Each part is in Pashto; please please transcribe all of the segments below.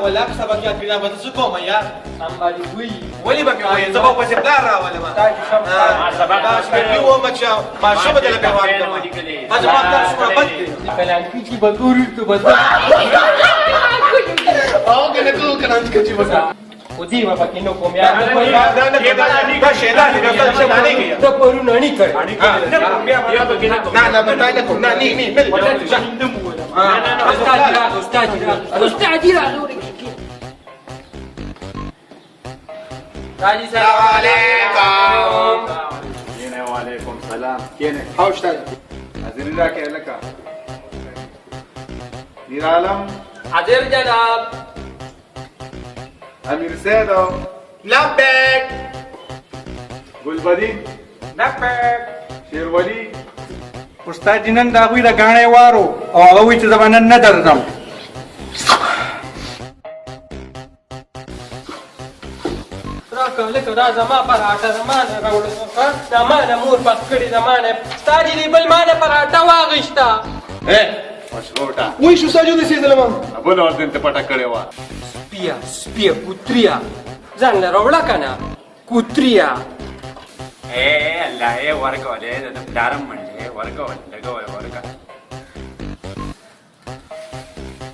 خو لاک سبق یاد کړی، دا به زه څه کوم یار؟ سمبالي وي. ولې به مې وایې؟ زه به پسې پلار راولم. سبق شپږ وم چې ماشوم به دله پرې ورکړم. دا زما پلار څومره بد دی. کلانکي چې به ګوري ته به او که نه کوو کلانکي چې به خو دې به پکې نه کوم یار. دا نه دا شیطان دی، دا شیطان دی. ته پرون اڼي کړې. نه نه، به نه کوم، نه نه نه نه. استاد راغی، استاد راغی، استاد راغی. تاجي سلام علیکم. کینه. وعلیکم سلام. کینه. او استاد حاضری راکې لکه میر عالم. حاضر جناب. امیر سید. لبیک. ګلبدین. لبیک. شیرولی. استاد جی، نن د هغوی د ګاڼې وارو او هغه وایي چې زه به نن نه درځم. راکه لکه دا زما پراټه زما نه راوړه، زما نه مور پخ کړې، زما نه ستا جي دی بل ما نه پراټه واخیسته. مشروټه وای شو ساجو د سیزلم. بل ورځ ته پټه کړې وه. سپیه سپیه کوتریا، ځان له راوړه که نه کوتریا. اے الله، اے ورکولې د پلارم منډې ورکول لګول ورکا.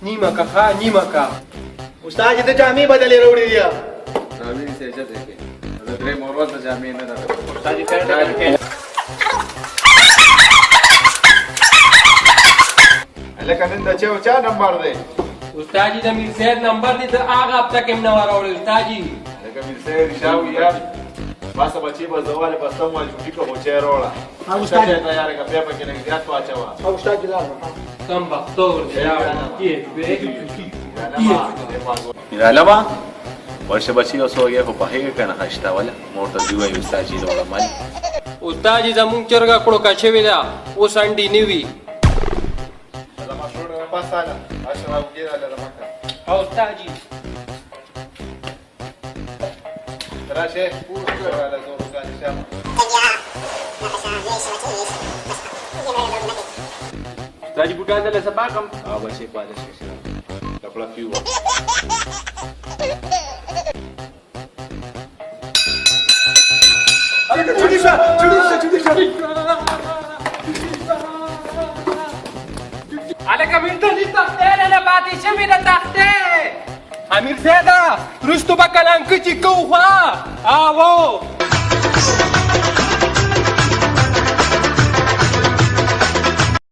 نیمه که ښه نیمه که. استاد د جامې بدلې راوړې دي. جامې سې اجازه کې د درې مور ورځ جامې نه ده. استاد خیر. لکه نن د چا چا نمبر دی؟ استاد جي، د میر صاحب نمبر دی. د هغه هفته کې هم نه وه راوړی استاد جي. لکه میر صاحب رشاوي یار، ما سبا چې به زواله پستم وال چوټي کو چه راوړه. استاد تیار کا بیا پکې لږ زیات واچوا. او استاد جلال کم بختور دی میر عالمه، ورشه بچي اوس وګه خو پخېږي که نه؟ خشته وله مور ته دی وایي استاد جي راوړه مال. استاد جي، زمونږ چرګه کړو کا شوې ده، اوس انډي نه وي. او استاد جي راشه راله زور وکړه شامه. استاد جي، بوټان دله سپا کم. او بچي پاله شي کپڑا پیو. چوټي شه، چوټي شه، چوټي شه. هلکه میر ته تختې نه پاتې شوې ده تختې. امیر صاحب، وروستو به کلانکه چې کوو خو آو.